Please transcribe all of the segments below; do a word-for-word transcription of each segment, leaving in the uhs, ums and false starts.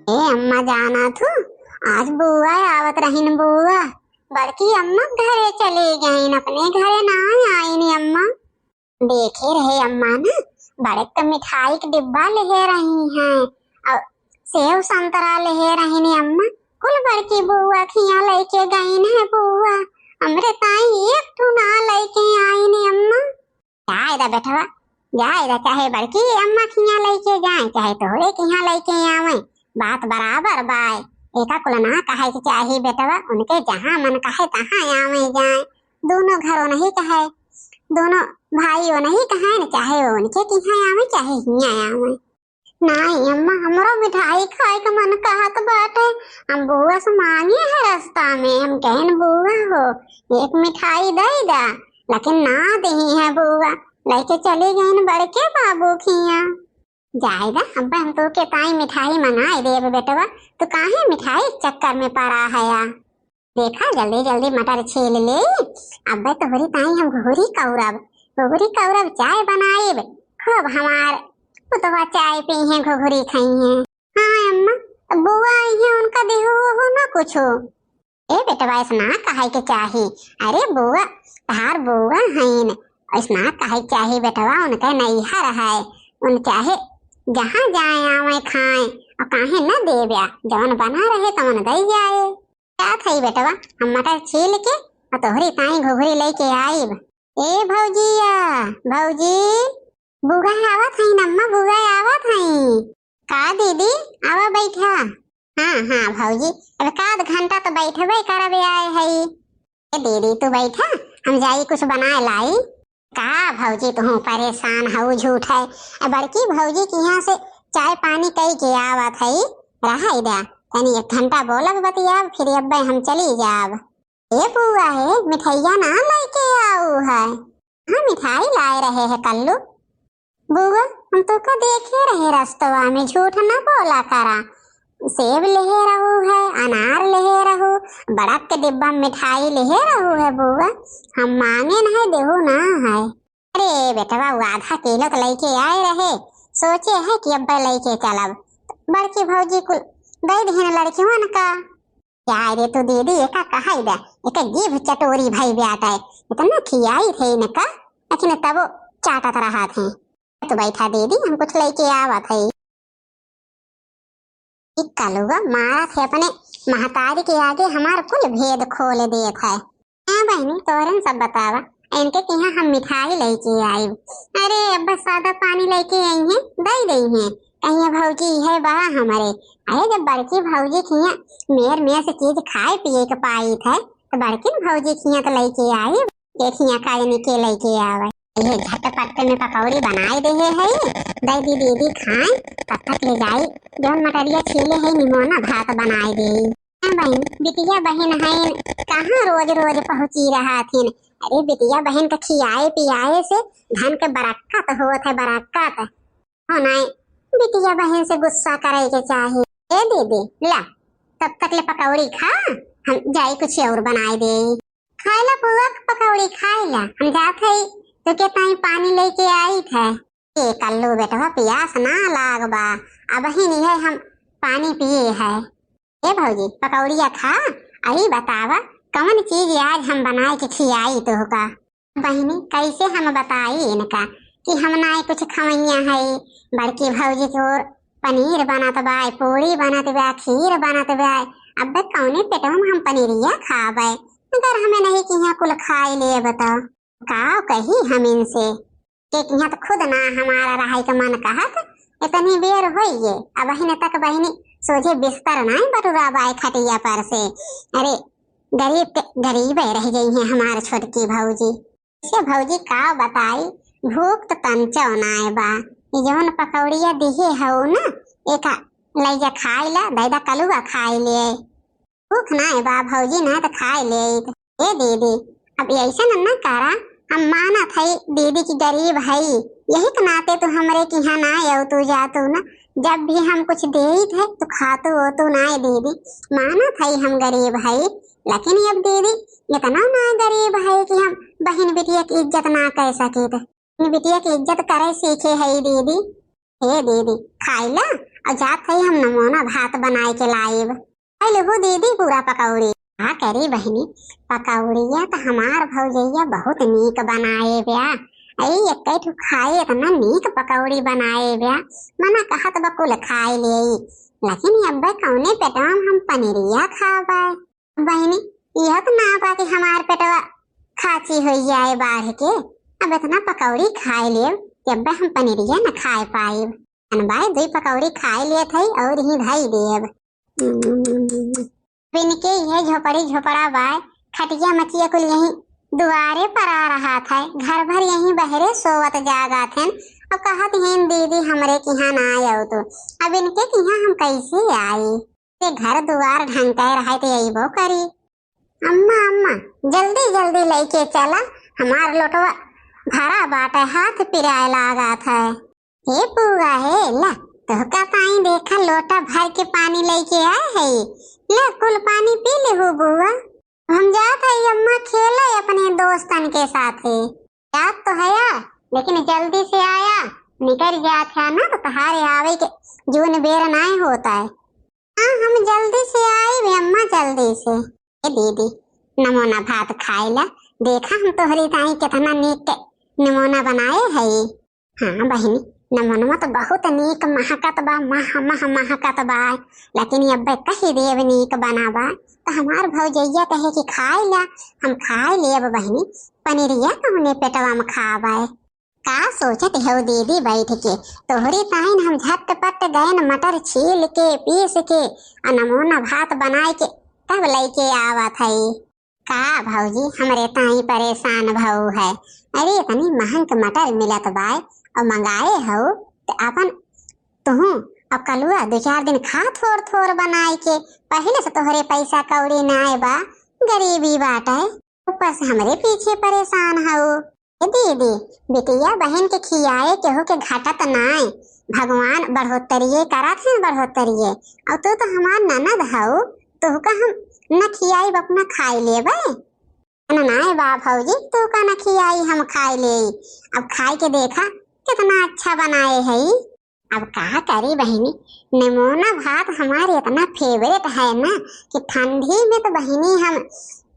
ए अम्मा, जाना थू, आज बुआ आवत रहिन बुआ, बड़की अम्मा घरे चली गईन, अपने घरे ना आईन अम्मा। देखे रहे अम्मा ना, बड़े क मिठाई क डिब्बा लेहे रही हैं और सेव संतरा लेहे रहिन अम्मा, कुल बड़की बुआ खिया लइके गईन है बुआ, हमरे ताई एक ठू ना लइके आईन अम्मा। जाए दा बेटवा, जाए दा, चाहे बड़की अम्मा खिया लइके जाए, चाहे तोहरे खिया लइके आवे, बात बराबर बाय। एका कुल ना कहे के चाही बेटवा, उनके जहाँ मन कहे तहाँ आवे जाए। दोनों घरों नहीं कहे, दोनों भाइयों नहीं कहे न, चाहे वो उनके खिया आवे, चाहे हिया आवे। नाई अम्मा, हमरो मिठाई खाए के मन कहत बाटे। हम बुआ से मांगे है रास्ता में, हम कहन, "बुआ हो, एक मिठाई दे दा," लेकिन ना देही है बुआ, लेके चली गईन बड़के बाबू खिया। जाए दा, अब हम तो के ताई मिठाई मंगाए देब बेटवा, तू काहे मिठाई के चक्कर में पड़ा है या? देखा, जल्दी जल्दी मटर छील ले, अबे तोहरी ताई हम घुघरी कौरब, घुघरी कौरब, चाय बनाइब, खूब हमार पुतवा चाय पीहे, घुघरी खइहे। हाँ अम्मा, तो बुआ आई है, उनका देहु हो ना कुछो। ए बेटवा, ऐसना कहे के चाही, अरे बुआ, तहार बुआ हईन, ऐसना कहे के चाही बेटवा, उनके नैहर है, उन चाहे जहाँ जाए आवे खाए, और काहे न देब्या, जवन बना रहे तवन दे जाए। का थई बेटवा, हम मटर छील के और तोहरी ताई घुघरी लेके आइब। ए भौजिया, भौजी, बुआ आवत हईन अम्मा, बुआ आवत हईन। का दीदी, आवा बैठा। हाँ, हाँ भौजी, अब का आध घंटा तो बैठबे करबे आए हई। ए दीदी, तू बैठा, हम जाई कुछ बनाए लाई। का भौजी, तुहूँ परेशान हऊ, झूठ है। ए बड़की भौजी के यहाँ से चाय पानी कई के आवत हई, रहाई द्या, तनी एक घंटा बोलब बतियाब, फिर अब्बे हम चली जाब। ए बुआ है, मिठाइया ना लेके आऊ है। हाँ, मिठाई लाए रहे है कल्लू। बुआ, हम तोका देखे रहे रस्तवा में, झूठ ना बोला करा। सेब लेहे रहू है, अनार लेहे रहू, बड़क के डिब्बा में मिठाई लेहे रहू है बुआ, हम मांगे नहीं, देहू ना है। अरे बेटवा, वो आधा किलो तो लेके आए रहे, सोचे है कि अब्बे लेके चलब। बड़की भौजी कुल दे दिहन लड़कियों का। क्या रे तू दीदी, एका कहाई बा, एका जीभ चटोरी भई बाटे, इतना खियाई थे इनका, लेकिन तबो चाटत रहा थे। तू बैठा दीदी, हम कुछ लेके आवत है। ई कलुआ मारत है अपने महतारी के आगे, हमार कुल भेद खोल देत है। हाँ बहिनी, तोहरन सब बतावा, इनके किहाँ हम मिठाई लेके आइब। अरे, अब बस सादा पानी लेके आई हैं, दे दे हैं। कहिए भौजी, है बा हमरे। अरे, जब बड़की भौजी किहाँ मेर मेर से चीज खाए पिए के पाई थे, तो बड़की न भौजी किहाँ तो लेके आइब। देखिए का इनके लेके आवे। ये झटपट में पकौड़ी बनाए दे है, दे दी दीदी खाए, तब तक ले जाई जौन मटरिया छीले है, निमोना भात बनाए दे। हाँ बहिन, बिटिया बहिन हईन, कहाँ रोज रोज पहुँची रहा थिन। अरे बिटिया बहिन के खियाए पियाए से धन के बरक्कत होत है, बरक्कत। हो नाई, बिटिया बहिन से गुस्सा करे के चाही। ए दीदी, ला, तब तक ले पकौड़ी खा, हम जाई कुछ और बनाए दे। खाए ला बुआ के पकौड़ी, खाए ला, हम जात हई, तो के ताई पानी लेके आई थे। ए कल्लू बेटवा, पियास ना लाग बा, अबहिन इहे हम पानी पिए है। ए भौजी, पकौड़िया खा, अही बतावा, कवन चीज आज हम बनाए के खियाई तोहका? बहिनी, कैसे हम बताई इनका कि हम नाई कुछ खवैया है? बड़की भौजी के ओर पनीर बनत बा, पूड़ी बनत बा, खीर बनत बा। अब्बे कौने पेटवा में हम पनीरिया खाबे? अगर हमें नहीं किहाँ कुल खाए लेब तो का कही हम इनसे? के किहाँ तो खुद ना हमारा रहाई के मन कहत, इतनी बेर होइए, अबहिन तक बहिनी सोझे बिस्तर नाई बटुरा बाय खटिया पर से। अरे, गरीब के गरीबे रह गई हैं हमार छोटकी भौजी। से भौजी का बताई, भूख तो तंचो नाय बा। ई जवन पकौड़िया दिहे हऊ ना, एका लइजा खाई ला, दैदा कलुआ खाई ले। भूख नाय बा भौजी, ना तो खाई ले। ए दीदी, अब ऐसा न, न करा, हम मानत हई दीदी की गरीब हई, यही के नाते तू हमरे किहाँ ना अउतू जातू ना। जब भी हम कुछ देइत है तो खातू ओतू नाय दीदी, मानत हई हम गरीब हई, लेकिन अब दीदी इतना ना गरीब है कि हम बहिन बिटिया की इज्जत ना कर सकित। बहिन बिटिया की इज्जत करे सीखे है दीदी। हे दीदी, खाई ला, अउर जात हई हम नमोना भात बनाए के लाइब। खाइ लेहु दीदी पूरा पकौड़ी। का करी बहिनी, पकौड़िया त हमार भौजैया बहुत नीक बनाए ब्या। अरे एक्कै ठो खाए, एतना नीक पकौड़ी बनाए ब्या, मना कहत बा कुल खाइ लेई, लेकिन अब्बे कौने पेटवा में हम पनीरिया खाबै। बहिनी, इहो त ना बा कि हमार पेटवा खाँची होइ जाए बाढ़ के। अब एतना पकौड़ी खाइ लेब कि अब्बे हम पनीरिया न खाइ पाइब। अन बाय दुइ पकौड़ी खाइ लेत हई अउर ही धई देब। बिन के इहे झोपड़ी झोपड़ा बाय, खटिया मचिया कुल यहीं दुआरे पर आ रहत है, घर भर यहीं बहरे सोवत जागत हैं। अउर कहत हैं दीदी हमरे किहाँ ना आयो तो, अब इनके किहाँ हम कैसे आई? ते घर दुआर ढंग के रहे ते अइबो करी। अम्मा, अम्मा, जल्दी जल्दी लइके चला, हमार लोटवा भरा बाटे, हाथ पिराए लागत है। हे बुआ हे, ला, तोहका ताई देखा लोटा भर के पानी लइके आए है, ला कुल पानी पी लेहु बुआ। हम जात हई अम्मा खेले अपने दोस्तन के साथे। जात तो हया, लेकिन जल्दी से आया, निकल जात है ना तो तहारे आवे के जून बेर नाय होत है। हाँ, हम जल्दी से आइब अम्मा, जल्दी से। ए दीदी, नमोना भात खाइला, देखा हम तोहरी ताई केतना नीक के नमोना बनाए हई। हाँ बहिनी, नमोनवा तो बहुत नीक महकत बा, मह, मह, महकत बा, लेकिन अब्बे कही देब नीक बना बा, तो हमार भौजैया कहे कि खाइला, हम खाइ लेब बहिनी, पनीरिया कौने पेटवा में खाबै। का सोचत हौ दीदी बैठ के? तोहरी ताइन हम झटपट गयन मटर छील के, पीस के, आ नमोना भात बनाए के तब लइके आवत हई। का भौजी, हमरे ताई परेशान भऊ है। अरे, इतनी महंग के मटर मिलत बाय अउर मंगाए हौ, त अपन तुहू अउर कलुआ दो चार दिन खा थोर थोर बनाए के। पहिले से तोहरे पैसा कौड़ी नाय बा, गरीबी बाटे, ऊपर से हमरे पीछे परेशान हऊ। ए दीदी, बिटिया बहिन के खियाए केहू के घटत नाय, भगवान बढ़ोत्तरिये करत हैं, बढ़ोत्तरिये। अउर तू तो हमार ननद हऊ, तोहका हम न खियाइब, अपना खाइ लेबै। न नाय बा भौजी, तोहका न खियाई, हम खाइ लेई। अब खाइ के देखा केतना अच्छा बनाए हई। अब का करी बहिनी, निमोना भात हमार इतना favourite है ना कि ठंडी में तो बहिनी हम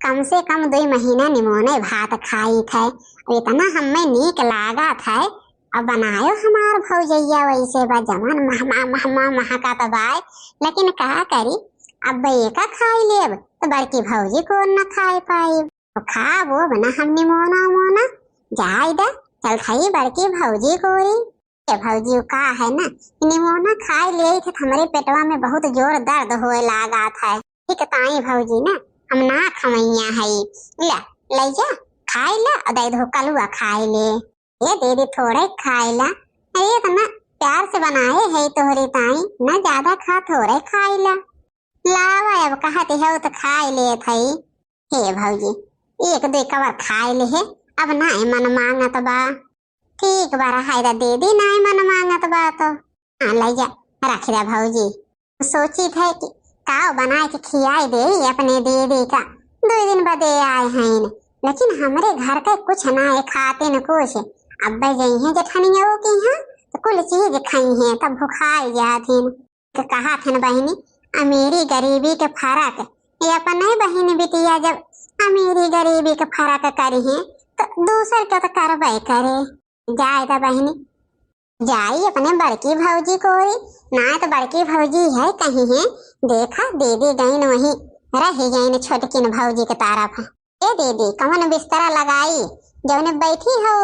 कम से कम दुइ महीना निमोने भात खाइत है। अउर इतना हमें नीक लागत है। अब बनायो हमार भौजैया वैसे बा, जवन महमा महमा महकत बाय, लेकिन का करी, अब एका खाइ लेब तो बड़की भौजी को न खाइ पाइब। अब खाबो बना हम निमोना उमोना, जाए दा, चल खाई बड़की भौजी कोरी। ए भौजी, उ का है ना, निमोना खाइ लेइत है त हमरे पेटवा में बहुत जोर दर्द होए लागत है। ठीक ताई भौजी ना, हम ना खवैया हई। ला, लइ जा, खाइ ला, अउर दइ दो कलुआ खाइ ले। ए दीदी, थोड़े खाइ ला, अरे इतना प्यार से बनाए है तोहरी ताई, ना ज्यादा खा, थोड़े खाइ ला। लावा, अब कहत हौ त खाइ लेत हई। हे भौजी, एक दुइ कवर खाइ ले है, अब नाय मन मांगत बा। ठीक बा, रहाई दा दीदी, नाय मन मांगत बा तो। हाँ, लइ जा, रख दा भौजी। सोचित है कि काव बनाए के खियाई देई अपने दीदी का, दुइ दिन बदे आए हैं, लेकिन हमरे घर के कुछ नाय खातिन कुछ। अब्बे जइहें जेठनिया के यहाँ तो कुल चीज खइहें, तब भुखाई जाथिन। के कहत हन बहिनी, अमीरी गरीबी के फरक, ये अपने बहिन बिटिया जब अमीरी गरीबी के फरक करिहें, त दूसर के त करबे करे। जाए दा बहिनी, जाई अपने बड़की भौजी कोरी, ना त बड़की भौजी है कहिहें, देखा दीदी गईन वहीं रहि गईन छोटकिन भौजी के तरफ। ए दीदी, कवन बिस्तरा लगाई, जौने बैठी हौ,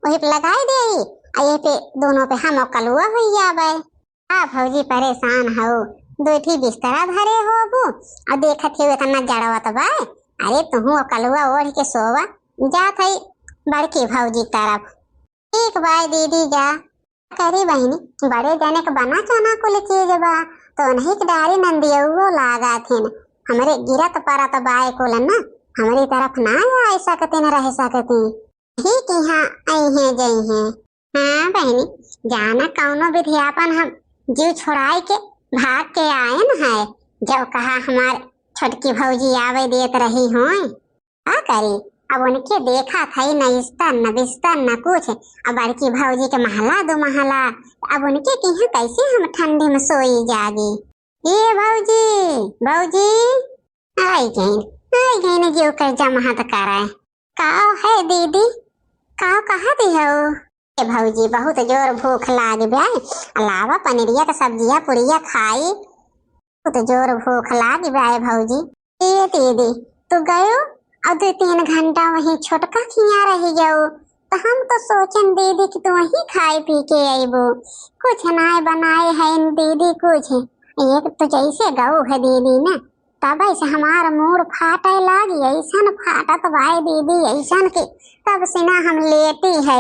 वही पे लगाई देई, आ ये पे दोनों पे हम कलुआ हुई जाबे। का भौजी परेशान हौ, दुइ ठी बिस्तरा धरे होबू, अउर देखत हौ इतना जड़वत बा। अरे तुहू कलुआ ओढ़ के सोवा, जात हई बड़की भौजी तरफ। ठीक बाय दीदी, जा। करी बहिनी, बड़े जने के बना चना कुल चीज बा, तो उन्हीं के डारी नंदियौ लागत हिन। हमरे गिरत परत बाय कुल न, हमरी तरफ ना आए सकतिन, रह सकतिन। ठीक यहाँ अइहें जइहें। हाँ बहिनी, जाना कौनो विधि आपन हम जीव छोड़ाई के भाग के आयन है। जब कहा हमार छोटकी भौजी आवे देत रही होय, का करी, अब उनके देखा थई न इस्तर, न बिस्तर, न कुछ। अब बड़की भौजी के महला दो महला, अब उनके किहाँ कैसे हम ठंडी में सोई जागी? ए भौजी, भौजी, आई गईन, आई गईन, जो कर जमहत करे। का है दीदी, का कहत हऊ? ए भौजी, बहुत जोर भूख लाग बा, लावा पनीरिया के सब्जिया पुड़िया खाई, बहुत जोर भूख लाग बा ए भौजी। ए दीदी, तू गयो और दो तीन घंटा वहीं छोटका खिया रही जाऊ, तो हम तो सोचन दीदी कि तू वहीं खाए पी के अइबू। कुछ नाय बनाए है दीदी, कुछ एक तो जैसे गऊ है दीदी ना, तब से हमार मूड़ फाटे लागी, ऐसन फाटत बाय दीदी, ऐसन कि तब से ना हम लेटी है।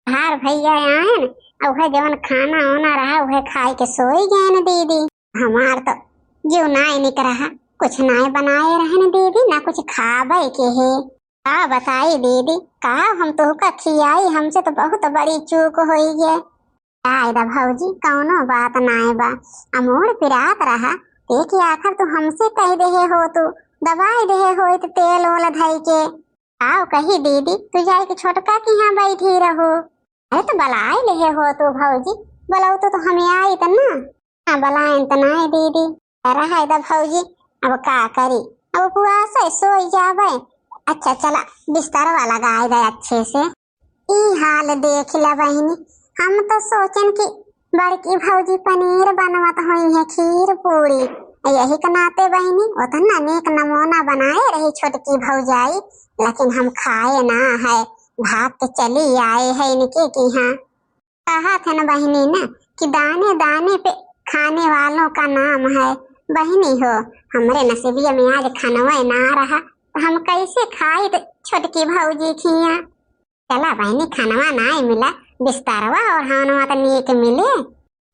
तोहार भैया आयन, अउहे जवन खाना ओना रहा, उहे खाए के सोई गयन दीदी। हमार तो जीव नाय निक रहा, कुछ नाय बनाए रहन दीदी, ना कुछ खाबे के हे। का बताई दीदी, का हम तोहका खियाई, हमसे तो बहुत बड़ी चूक होई गए। आय दा भौजी, कौनो बात नाय बा, अमूड़ पिरात रहा, ते के आखिर तू हमसे कह देहे हो, तू दबाई देहे हो इत तेल ओल धई के। आओ कही दीदी, तू जाए के छोटका के यहाँ बैठी रहो। अरे तो बलाए लेहे हो तू भौजी, बलाओ तो, तो हम आइत ना। हाँ, बलाए तो नाय दीदी। रहा दा भौजी, अब का करी, अब उपवास है, सोई जाबे। अच्छा चला, बिस्तरवा लगाए दे अच्छे से। ई हाल देख ला बहिनी, हम तो सोचन कि बड़की भौजी पनीर बनवत होई है, खीर पूड़ी, यही के नाते बहिनी उतना नीक नमूना बनाए रही छोटकी भौजाई, लेकिन हम खाए ना है, भाग के चली आए है इनके किहाँ। कहा थे न बहिनी ना कि दाने दाने पे खाने वालों का नाम है। बहिनी हो, हमरे नसीबिया में आज खनवे ना रहा, तो हम कैसे खाई छोटकी भौजी खिया। चला बहिनी, खनवा नाय मिला, बिस्तरवा और हवनवा त नीक मिले।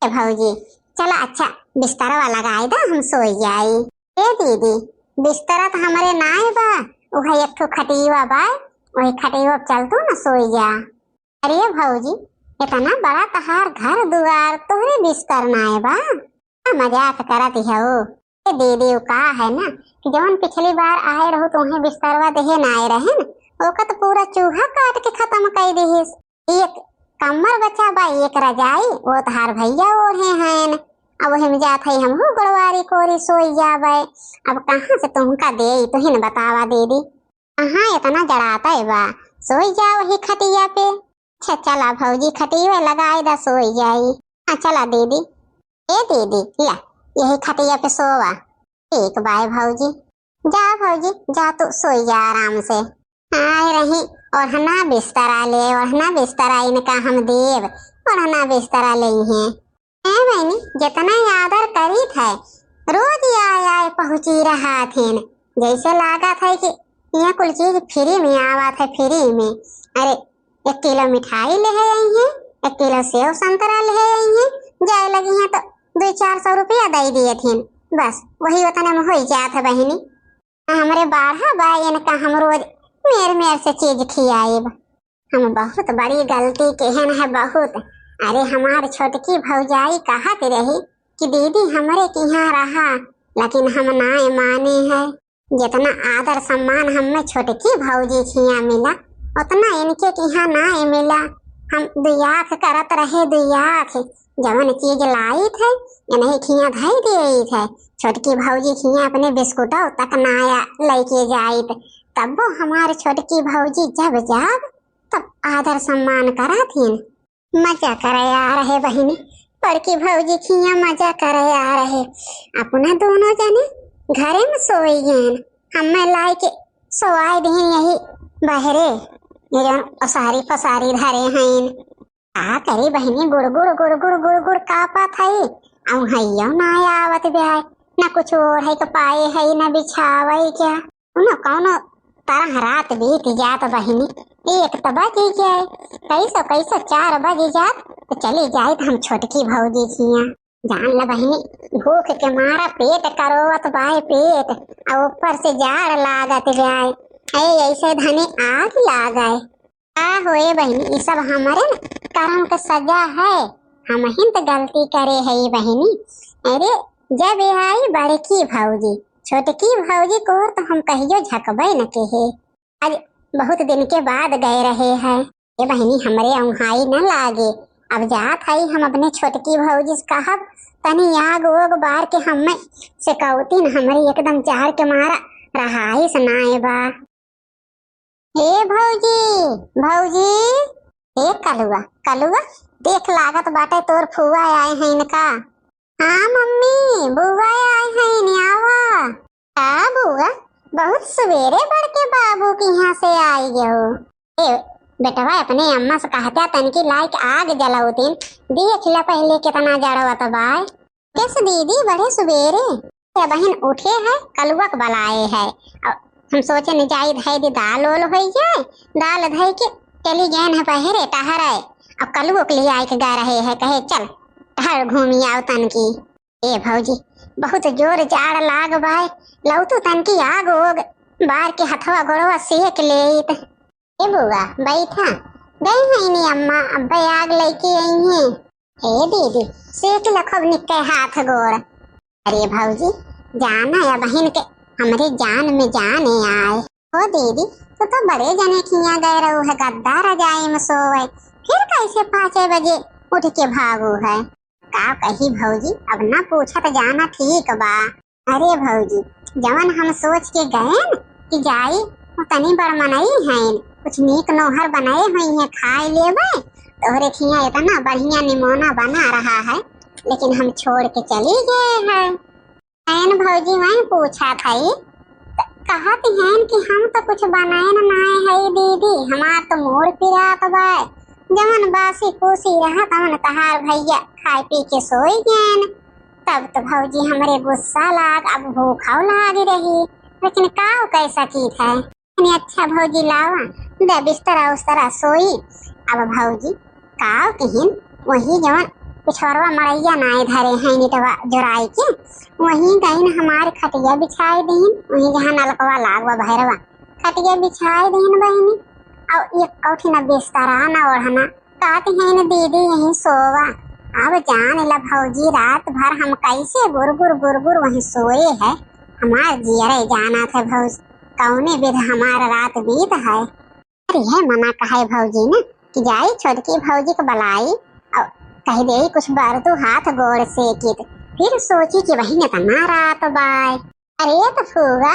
ए भौजी, चला अच्छा, बिस्तरवा लगाई दा, हम सोई जाई। ए दीदी, बिस्तरा त हमरे नाय बा, उहे एक ठो खटिया बा, वही खटिया पे चल तू न सोई जा। अरे भौजी, इतना बड़ा तहार घर दुआर, तोहरे बिस्तर नाय बा? का मजाक करत हऊ? ए दीदी, उ का है ना कि जवन पिछली बार आए रहू, तोहे बिस्तरवा देहे ना आए रहे न, ओका तो पूरा चूहा काट के खत्म कर दिहिस। एक कम्बल बचा बा, एक रजाई, वो तहार भैया ओढ़े हैं। अब वही में जात है, हमहू गोड़वारी कोरी सोई जाबे। अब कहाँ से तुमका दे, तुहिन बतावा दीदी। कहाँ इतना जड़ाता है बा, सोई जा वही खटिया पे। अच्छा चला भौजी, खटिया लगाई दा, सोई जाई। हाँ चला दीदी। ए दीदी, ला, यही खटिया पे सोवा। ठीक बाय भौजी। जा भौजी, जा तू सोई जा आराम से। आए रही ओढ़ना बिस्तरा ले, ओढ़ना बिस्तरा इनका हम देब, ओढ़ना बिस्तरा ले हैं। ए बहिनी, जितना आदर करीत है, रोज आए आए पहुँची रहा थेन। जैसे लागत है कि यहाँ कुल चीज फ्री में आवत है, फ्री में। अरे, एक किलो मिठाई ले है आई हैं, एक किलो सेव संतरा ले है आई हैं, जाए लगी हैं तो दो चार सौ रुपया दे दिए थेन, बस वही उतने में हो जात है बहिनी। हमरे बारह बा इनका हम रोज मेर मेर से चीज खियाइब। हम बहुत बड़ी गलती केहन है, बहुत। अरे हमार छोटकी भौजाई कहत रही कि दीदी हमरे किहाँ रहा, लेकिन हम नाय माने है। जितना आदर सम्मान हमें छोटकी भौजी खिया मिला, उतना इनके किहाँ नाय मिला। हम दुआख करत रहे, दुआख। जवन चीज लाइत है, इन्हीं खिया धई देइत है। छोटकी भौजी खिया अपने बिस्कुटौ तक नाया लइके जाइत। तब्बो हमार छोटकी भौजी जब जाब, तब आदर सम्मान करत हिन। मजा करे आ रहे बहिनी, बड़की भौजी खिया मजा करे आ रहे। अपना दोनों जने घरे में सोई गएन, हमें लाइके सोआई दीन यही बहरे, ये जौन ओसारी फसारी धरे हईन। का करी बहिनी, गुड़गुड़ गुड़गुड़ गुड़गुड़ कापत हई, अउ हइयो ना आवत ब्याय, ना कुछ ओढ़े के पाए हई, ना बिछावे के। उनो कौनो तरह रात बीत जात बहिनी, एक त बज ही जाए, कैसो कैसो चार बज जात, तो चली जाइत हम छोटकी भौजी खिया। जान ल बहिनी, भूख के मारा पेट करोवत बाय पेट, आ ऊपर से जाड़ लागत जाए, ऐ ऐसे धनी आग लागे। का होए बहिनी, ई सब हमरे न करम के सजा है, हमहिन त गलती करे हई बहिनी। अरे, जब आई बड़की भौजी, छोटकी भौजी को तो हम कहियो झकबे न केहे। आज बहुत दिन के बाद गए रहे है। ए बहिनी, हमरे औंघाई न लागे, अब जात हई हम अपने छोटकी भौजी से कहब, तनी आग ओग बार के हमें सेकउतिन, हमरे एकदम जार के मारा रहाइस नाय बा। ए भौजी, भौजी, ए कलुआ, कलुआ, देख लागत बाटे तोर फुआ आए हैं इनका। हाँ मम्मी, बुआ आए हैं, आवा। का बुआ, बहुत सवेरे बड़के बाबू के यहाँ से आई गयो। ए बेटवा, अपने अम्मा से कहत्या तनकी लाइक आग जलाउतिन, देख ला पहले कितना जड़वत बाय। कैसे दीदी, बड़े सवेरे? ए बहिन उठे है, कलुआ के बलाए है। अब हम सोचे न जाई धई दी दाल ओल होई जाए, दाल धई के चली गए हैं बहरे टहरे। अब कलुआ के लिए आई के गा रहे है, कहे चल टहर घूमी आओ तनकी। ए भौजी, बहुत जोर जाड़ लाग बाय, लौतू तनकी आग ओग बार के हथवा गोड़वा सेक लेइत। ए बुआ, बैठा, गई हैं इन्हीं अम्मा, अब्बे आग लेके आई हैं। ए दीदी, सेक लखब निक्के हाथ गोड़। अरे भौजी, जाना या बहिन के हमरे जान में जान आए। ओ दीदी, तू तो बड़े जने किया गए रहू है गद्दा रजाई में सोवे, फिर कैसे पाँचे बजे उठ के भागू है? का कही भौजी, अब ना पूछत जाना ठीक बा। अरे भौजी, जवन हम सोच के गएन कि जाई, वो तनी बरमनई हैं, कुछ नीक नोहर बनाए हुई हैं, खाए लेबे। तोहरे खिया इतना बढ़िया निमोना बना रहा है, लेकिन हम छोड़ के चली गए हैं। हैं भौजी, वहीं पूछा थई, त-, कहत हैं कि हम तो कुछ बनाए न नाए है दीदी, हमार तो मूड पिरात बा, जवन बासी कूसी रहा तवन तहार भैया खाए पी के सोई गएन। तब तो भौजी हमरे गुस्सा लाग, अब भूखौ लाग रही, लेकिन काव कह सकीत है। कहनी, "अच्छा भौजी लावा, दे बिस्तरा उस्तरा सोई।" अब भौजी काव किहिन, वही जवन पिछवरवा मड़ैया नाय धरे हैं निटवा जोराई के, वही गईन हमार खटिया बिछाए दीन, वही जहाँ नलकवा लागवा भैरवा, खटिया बिछाए दीन बहिनी। और एक कौठी न बिस्तरा न ओढ़ना, कहत हैं न दीदी यहीं सोवा। अब जान ला भौजी, रात भर हम कैसे गुरगुर गुरगुर वहीं सोए है। हमार जियरे जानत है भौजी, कौने विध हमार रात बीत है। अरे यह मना कहे भौजी ने कि जाई छोटकी भौजी के बलाई और कह दे कुछ बरतू हाथ गोड़ सेकित, फिर सोची कि वही इतना रात बाय। अरे तो फूआ,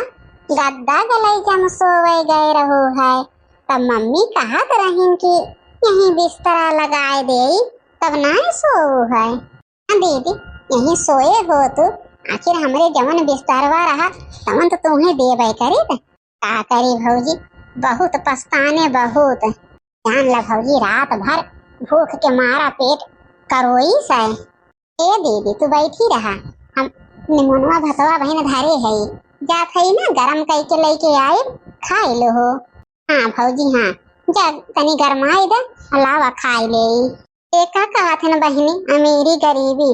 गद्दा गलई जम सोवे गए रहू है, तब मम्मी कहत रहीन कि यहीं बिस्तरा लगाए देई, तब नाय सोऊ है। हाँ दीदी, यहीं सोए हो तू, आखिर हमरे जवन बिस्तरवा रहा, तवन तो तुम्हें देबे करी। का करी भौजी, बहुत पछताने बहुत। जान ला भौजी, रात भर भूख के मारा पेट करोई से। ए दीदी, तू बैठी रहा, हम निमोनवा भतवा बहिन धरे है, जात है ना, गरम कई के लेके आए, खाए लो हो। हाँ भौजी, हाँ, जा तनी गरमाई दे, लावा खाए ले। ए का कहत है ना बहिनी, अमीरी गरीबी।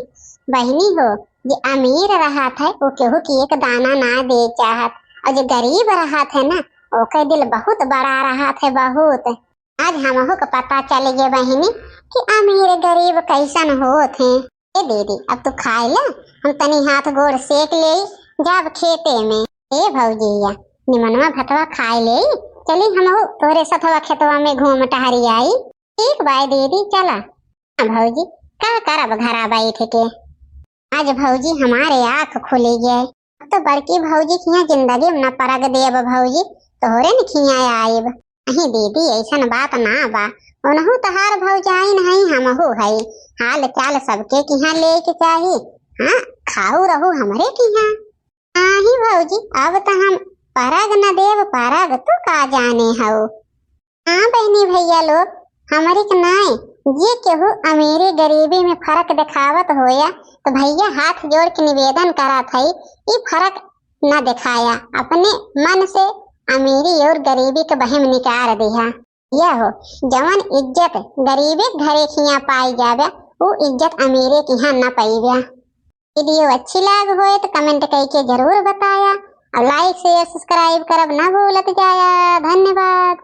बहिनी हो, जे अमीर रहत है, वो केहू के एक दाना ना दे चाहत, और जे गरीब रहत है ना, ओकर दिल बहुत बड़ा रहत है, बहुत। आज हमहू के पता चल गए बहिनी कि अमीर गरीब कैसन होत हैं। ए दीदी, अब तू खाए ले, हम तनी हाथ गोड़ सेक ले, जाब खेते में। ए भौजिया, निमनवा भतवा खाए ले, चली हमहू तोरे सथवा खेतवा में घूम टहरी आई। ठीक बाय दीदी, चला। हाँ भौजी, का करब घरा बैठ के? आज भौजी हमारे आँख खुली गए। अब तो बड़की भौजी खिया जिंदगी में न परग देब भौजी, तोहरे न खिया आइब। अही दीदी, ऐसन बात ना बा, उनहू तहार भौजाइन हई, हमहू हई, हाल चाल सबके किहाँ ले के चाही। हाँ, खाऊ रहू हमरे किहाँ। नाही भौजी, अब त हम परग न देब परग, तू का जाने हऊ। हाँ बहिनी भैया लोग, हमरी के नाय, जे केहू अमीरी गरीबी में फर्क देखावत होया, तो भैया हाथ जोड़ के निवेदन करत हई, ई फर्क न देखाया, अपने मन से अमीरी और गरीबी के बहिम निकार दिहा। यह हो, जवन इज्जत गरीबे के घरे खिया पाई जावे, उ इज्जत अमीरे के यहाँ न पाइबे। वीडियो अच्छी लाग होए तो comment करके जरूर बताया और like, share, subscribe करब ना भूलत जाया। धन्यवाद।